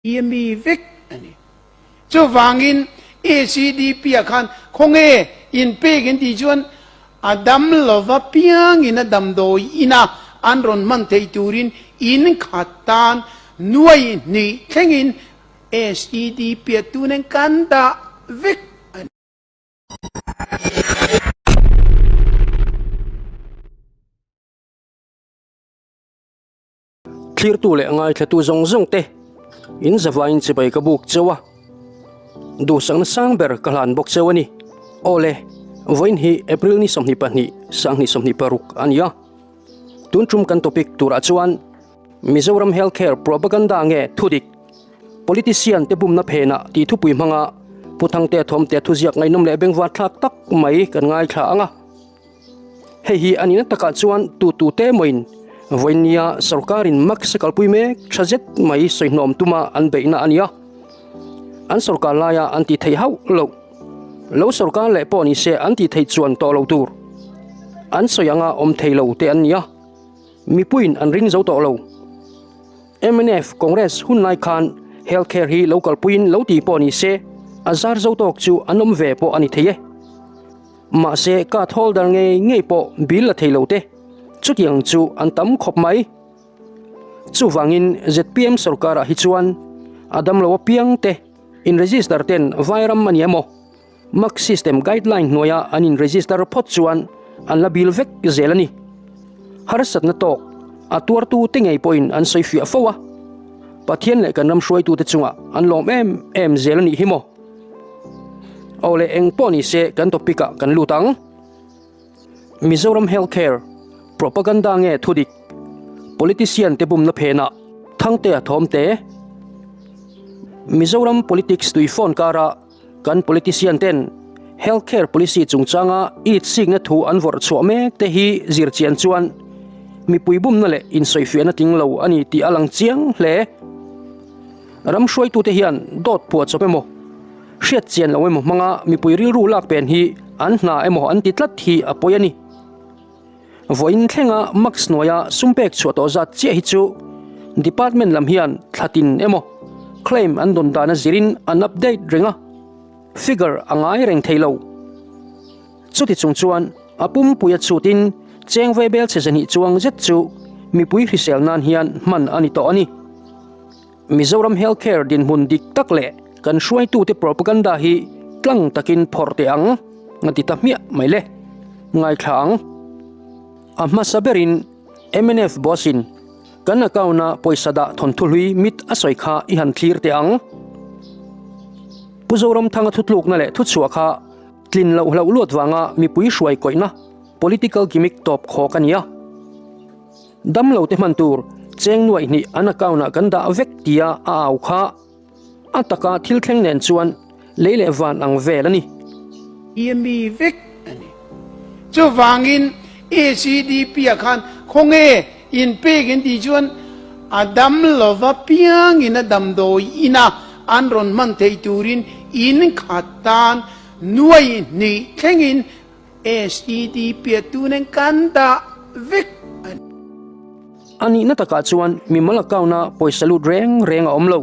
I mi vek a ni. Chuvangin ACDP ah khan khawnge inpek in tih chuan a dam lova piangin a damdawi ina an rawn hman theih turin in khat tan nuai hnih thlengin SEDP ah tunen kan dah vek a ni. Thlirtu leh ngaithlatu zawng zawng te in zavain chibai ka buk cheu a, duhsakna sang ber ka hlan bawk cheu a ni. Awle, vawiin hi April ni 22, 2026 a ni a. Tun tum kan topic turah chuan Mizoram Healthcare Propaganda nge thudik, Politician te bumna phenah tih thupui hmanga Pu Thangtea Thawmtea thuziak ngaihnawm leh bengvar thlak tak mai kan ngaithla ang a. Hei hi a nihna takah chuan tu tu te mawiin vawinia sorkarin mask a kalpui mek tha zet mai sawihnawm tuma an beihna a ni a. An sorkar laia an tih theih hauh loh. Lo sorkar leh pawh ni se an tih theih chuan tawh lo tur. An sawi anga awm thei lo te an ni a. Mipuiin an ring zo tawh lo. Mnf Congress hun lai khan health care hi lo kalpuiin lo ti pawh ni se a zar zo tawk chu an awm ve pawh a ni thei e. Mahse card holder ngei ngei pawh bill la thei lo te chutiang chu an tam khawp mai. Chuvangin zpm sorkarah hi chuan a damlo apiang te in register ten vairam a ni emaw Mark system guideline hnuaia an in register phawt chuan an la bill vek zel a ni. Harsatna tawk a tuartu te ngei pawhin an sawi fiah fo a, Pathian leh kan ram hruaitute chungah an lawm em em zel a nih hi maw? Aw le eng pawh ni se kan topic ah kan lut ang. Mizoram Healthcare Propaganda nge thudik Politician te bumna phenah Thangtea thawmte Mizoram Politics tui phone kara kan politician ten Healthcare Policy chungchanga it sikna thu an vawrh chhuah mek te hi zirchian chuan mipui bumna leh insawifiahna tling lo a ni tih a lang chiang hle. Ram hruaitute hian dawt phuah chawp emaw, hriat chian lo emaw hmanga mipui rilru lak pen hi an hna emaw an ti tlat hi a pawi a ni. Vawiin thlenga mask hnuaia sum pek chhuah tawh zat chiah hi chu department lam hian thla tin emaw claim an dawn dan a zirin an update reng a, figure a ngai reng thei lo. Chuti chung chuan a pumpuia chhutin cheng vaibel chhe zahnih chuang zet chu mipui hrisel nan hian hman a ni tawh a ni. Mizoram Healthcare dinhmun dik tak leh kan hruaitute propaganda hi tlang takin phawrh teh ang a ti ta hmiah mai le. Ngaithla ang. A hmasa berin mnf boss-in kan account-a pawisa dah thawnthu hlui mit a sawi kha i han thlir teh ang. Pu Zoramthanga thutlukna leh thuchhuah kha tlin loh hlauh luat vanga mipui hruai kawihna political gimmick tawp khawk a ni a. Damlo te hman tur cheng nuaih hnih an account ah kan dah vek tia a au kha a taka thil thleng nen chuan lei leh van ang vel a ni. I mi vek a ni. Chuvangin ACDP ah khan khawnge inpek in tih chuan a dam lova piangin a damdawi ina an rawn hman theih turin in khat tan nuaih hnih thlengin SEDP a tunen kan dah vek a ni. A nihna takah chuan mimal account-a pawisa lut reng reng a awm lo.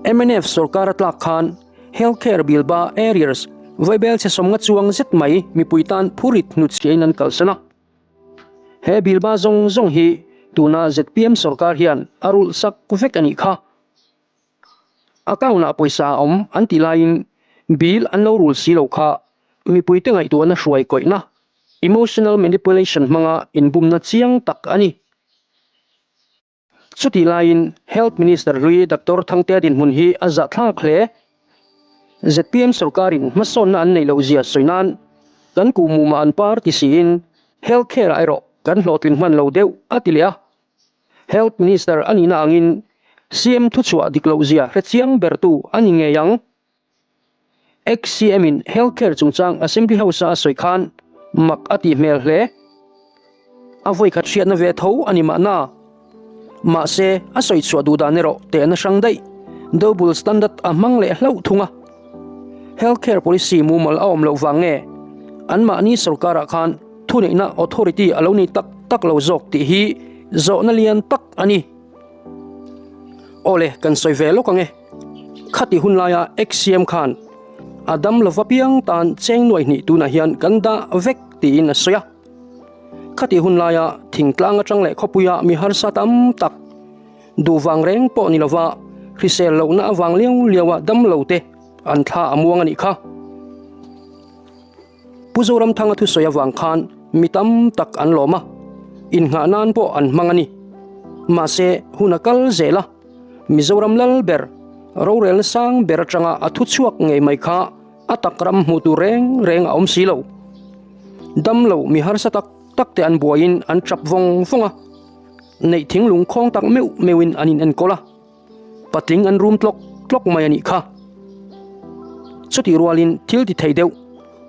Mnf sorkar a tlak khan Healthcare bill ba arrears vaibel chhe sawmnga chuang zet mai mipui tan phurit hnutchhiain an kalsan a. He bill ba zawng zawng hi tuna zpm sorkar hian a rulh sak vek a nih kha. Account-ah pawisa a awm an tih laiin bill an lo rul si lo kha mipuite ngaihtuahna hruai kawihna, emotional manipulation, hmanga inbumna chiang tak a ni. Chutih laiin Health Minister hlui Doctor Thangtea dinhmun hi a zahthlak hle. Zpm sorkarin hmasawnna an neih loh zia sawi nan kan kuhmumah an par ti siin Health Care-ah erawh kan hlawhtlin hman lo deuh a ti leh a. Health Minister a nihna angin CM thuchhuah dik loh zia hre chiang bertu a ni ngei ang. Ex-CM in Health Care chungchang Assembly House-a a sawi khan mak a tih hmel hle. A vawikhat hriatna ve tho a ni mahna. Mahse, a sawi chhuah duh dan erawh tehna hrang daih, double standard a hmang leh hlauh thung a. Health Care Policy mumal a awm loh vang nge anmahni sorkarah khan Thuneihna authority a lo ni tak tak lo zawk tih hi zawhna lian tak a ni. Awle, kan sawi ve lawk ang e. Khati hun laia XCM khan a dam lova piang tan cheng nuai hnih tunah hian kan dah vek tiin a sawi a. Khati hun laia thingtlang atang leh khawpuia mi harsa tam tak duh vang reng pawh ni lova hrisel lohna avang liau liaua dam lo te an thla a muang a nih kha. Pu Zoramthanga thusawi avang khan mi tam tak an lawm a, innghah nan pawh an hmang a ni. Mahse, hun a kal zel a, Mizoram lal ber, rorelna sang ber atanga a thu chhuak ngei mai kha a tak ram hmuh tur reng reng a awm si lo. Damlo mi harsa tak tak te an buaiin an tap vawng vawng a, neih thinglung khawng tak meuh meuhin an inenkawl a. Patling an rum tlawk tlawk mai a nih kha. Chutih rualin thil ti thei deuh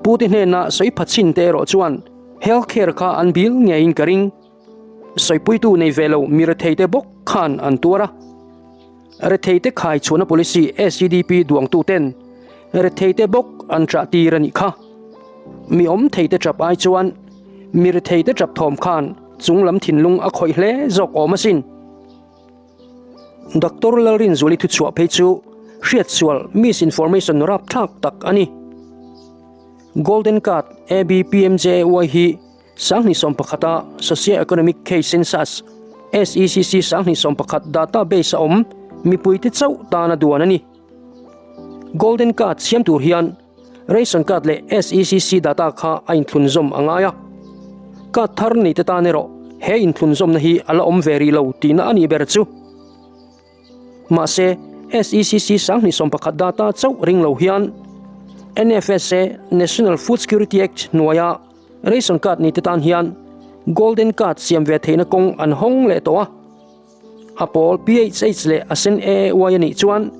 pute hnena sawi pha chin te erawh chuan health care kha an bil ngeiin ka ring. Sawipuitu nei ve lo mi retheite bawk khan an tuar a. Retheite khai chhuahna policy SEDP duangtuten retheite bawk an chah tir a nih kha. Mi awm theite chap ai chuan mi retheite chap thawm khan chunglam thinlung a khawih hle zawk awm asin. Doctor Lalrinzuali thuchhuah phei chu hriatsual misinformation rapthlak tak a ni. Golden Card ABPMJAY hi 2011-a Socio-Economic Case Census, SECC 2011 database a awm mipuite chauh tana duan a ni. Golden Card siam tur hian Ration Card leh SECC data kha a inthlunzawm a ngai a. Card thar neite tan erawh he inthlunzawmna hi a la awm ve rih lo tihna a nih ber chu. Mahse, SECC 2011 data chauh ring lo hian NFSA, National Food Security Act, hnuaia Ration Card neite tan hian Golden Card siam ve theihna kawng an hawng leh tawh a. A pawl PHH leh a sen AAY a nih chuan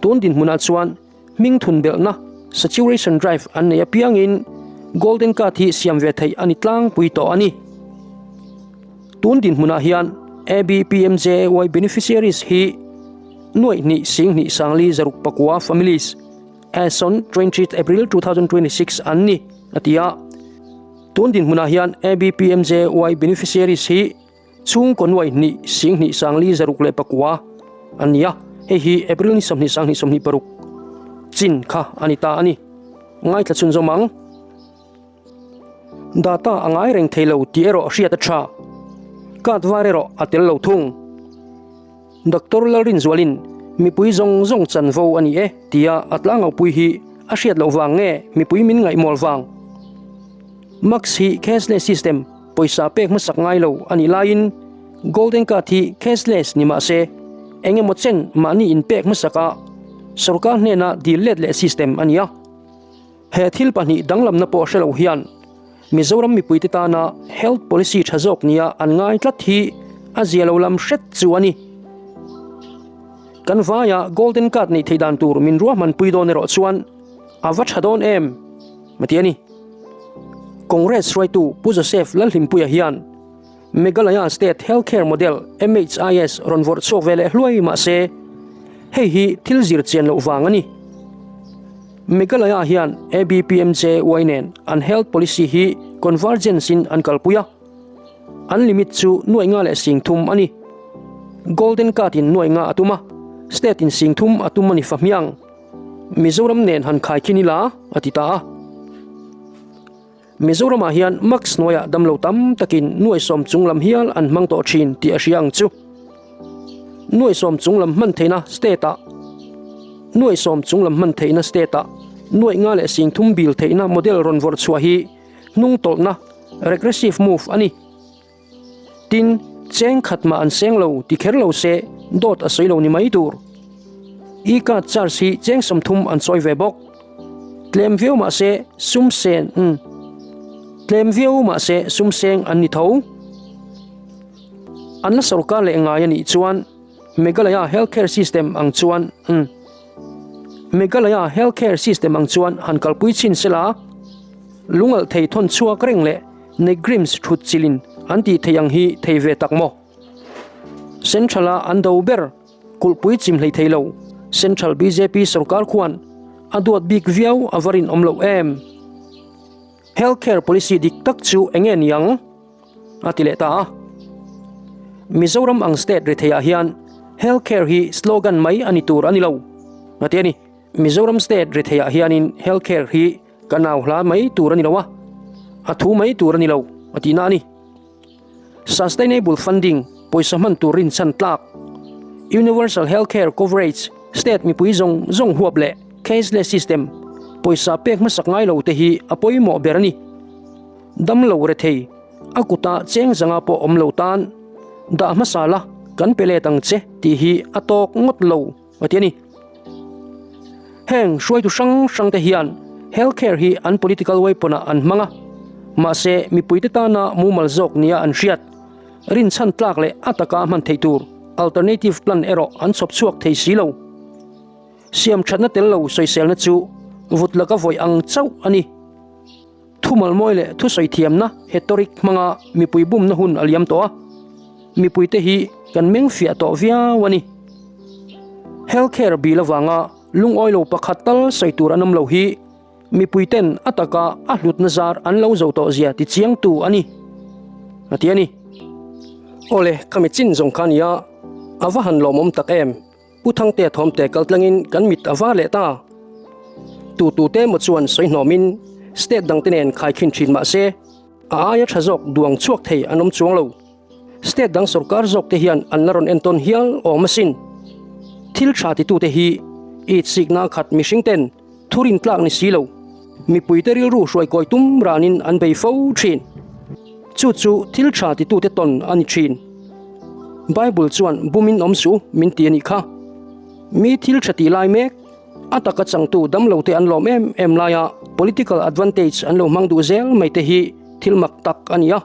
tun dinhmunah chuan Hming thun belhna, saturation drive, an nei apiangin Golden Card hi siam ve theih a ni tlangpui tawh a ni. Tun dinhmunah hian ABPMJAY beneficiaries hi nuaih hnih 20 sangli 609 families as on 20th April 2026 an ni, a ti a. Tun dinhmunah hian ABPMJAY beneficiaries hi Chhungkaw nuai hnih 20 sangli 609 a ni a, hei hi April ni 20 sang hnih 26 chin kha a ni ta a ni. Ngaithla chhun zawm ang. Data a ngai reng thei lo tih erawh hriat a tha. Card var erawh a tel lo thung. Doctor Lalrinzualin mipui zawng zawng chanvo a ni e tia a tlangopui hi a hriat loh vang nge mipui min ngaihmawl vang? Max hi cashless system pawisa pek hmasak ngai lo a nih laiin Golden Card hi cashless ni mah se eng emaw chen mahni inpek hmasak a sorkar hnena dil let leh system a ni a. He thil pahnih danglamna pawh hre lo hian Mizoram mipuite tana health policy tha zawk nia an ngai tlat hi a zia lo lam hret chu a ni. Kan vaia Golden Card neih theih dan tur min ruahmanpui dawn erawh chuan a va tha dawn em? A ti a ni. Congress hruaitu Pu Joseph Lalhlimpuia hian Meghalaya State Health Care Model, MHIS, rawn vawrh chhuak ve leh hluai mah se, hei hi thil zir chian loh vang a ni. Meghalaya hian ABPMJY nen an health policy hi convergence in an kalpui a, an limit chu nuaih nga leh 30 a ni. Golden Card in nuaih nga a tum a, state in 30 a tum a ni fahmiang. Mizoram nen han khai khin ila, a ti ta a. Mizoramah hian mask hnuaiah damlo tam takin nuai sawm chung lam hial an hmang tawh thin tih a hria ang chu. Nuai sawm chung lam hman theihna state-ah Nuai sawm chung lam hman theihna state-ah nuaih nga leh 30 bil theihna model rawn vawrh chhuah hi hnung tawlhna, regressive move, a ni. Tin, cheng khat mah an seng lo ti kher lo se dawt a sawi lo ni mai tur. E-card charge hi cheng 30 an chawi ve bawk. Tlem viau mah se sum sen umm Tlem viau mah se sum seng an ni tho. An la sorkar leh ngai a nih chuan Meghalaya healthcare system ang chuan umm Meghalaya healthcare system ang chuan han kalpui chhin sela lungalh thei thawn chhuak reng leh Negrims thut chilin an tih theih ang hi thei ve tak maw? Central-a an do ber kulhpui chim hlei thei lo Central bjp sorkar khuan a duat bik viau a va rinawm loh em? Health care policy dik tak chu eng nge niang? a ti leh ta a. Mizoram ang state retheiah hian. Health care hi slogan mai a ni tur a ni lo, a ti a ni. Mizoram state retheiah hianin health care hi kan au hla mai tur a ni lo a, a thu mai tur a ni lo, a tihna a ni. Sustainable funding, pawisa hman tur rinchhan tlak, Universal health care coverage, state mipui zawng zawng huap leh cashless system, pawisa pek hmasak ngai lo te hi a pawimawh ber a ni. Damlo rethei, a kuta cheng zanga pawh awm lo tan, dah hmasa la kan pe let ang che tih hi a tawk ngawt lo a ti a ni. Heng hruaitu hrang hrang te hian health care hi an political weapon ah an hmang a, mahse mipuite tana mumal zawk nia an hriat, rinchhan tlak leh a taka hman theih tur alternative plan erawh an chhawp chhuak thei si lo. Siam thatna tel lo sawiselna chu vut laka vawi ang chauh a ni. Thumal mawi leh thusawi thiamna rhetoric hmanga mipui bumna hun a liam tawh a, mipuite hi kan meng fiah tawh viau a ni. Health care bill avanga lungawi lo pakhat tal sawi tur an awm lo hi mipuiten a taka a hlutna zar an lo zo tawh zia ti chiangtu a ni, a ti a ni. Awle, ka mi chin zawng kha nia, a va han lawmawm tak em! Pu Thangtea thawmte kal tlangin kan mit a var leh ta. Tu tute emaw chuan sawi hnawmin state dangte nen khaikhin thin mah se, a aia tha zawk duang chhuak thei an awm chuang lo. State dang sorkar zawkte hian an la rawn entawn hial awm asin. Thil tha titute hi itsikna khat mihring ten thurin tlak ni si lo, mipuite rilru hruaikawi tum ranin an bei fo thin. Chu chu thil tha titute tawn a ni thin. Bible chuan bumin awm suh min ti a nih kha. Mi thil tha tih lai mek, a taka changtu damlote an lawm em em laia political advantage an lo hmang duh zel mai te hi thil mak tak a ni a.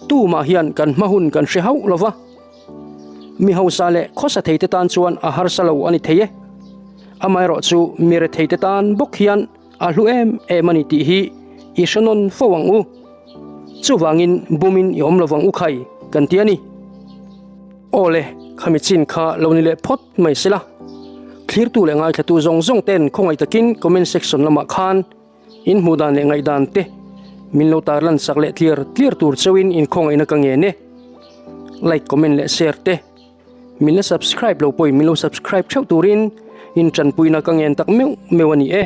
Tumah hian kan hma hun kan hre hauh lo va. Mi hausa leh khawsa theite tan chuan a harsa lo a ni thei e. Amaherawhchu mi retheite tan bawk hian a hlu em em a ni tih hi i hre nawn fo ang u. Chuvangin bumin i awm lovang u khai kan ti a ni. Aw le, khami chin kha lo ni leh phawt mai sela. Thlirtu leh ngaithlatu zawng zawng ten khawngaih takin comment section lamah khan In hmuh dan leh ngaihdan te min lo tarlan sak leh tlir tlir tur chauhin in khawngaihna ka ngen e. Like, comment leh share te min la subscribe lo pawhin min lo subscribe theuh turin in tanpuina ka ngen tak meuh meuh a ni e.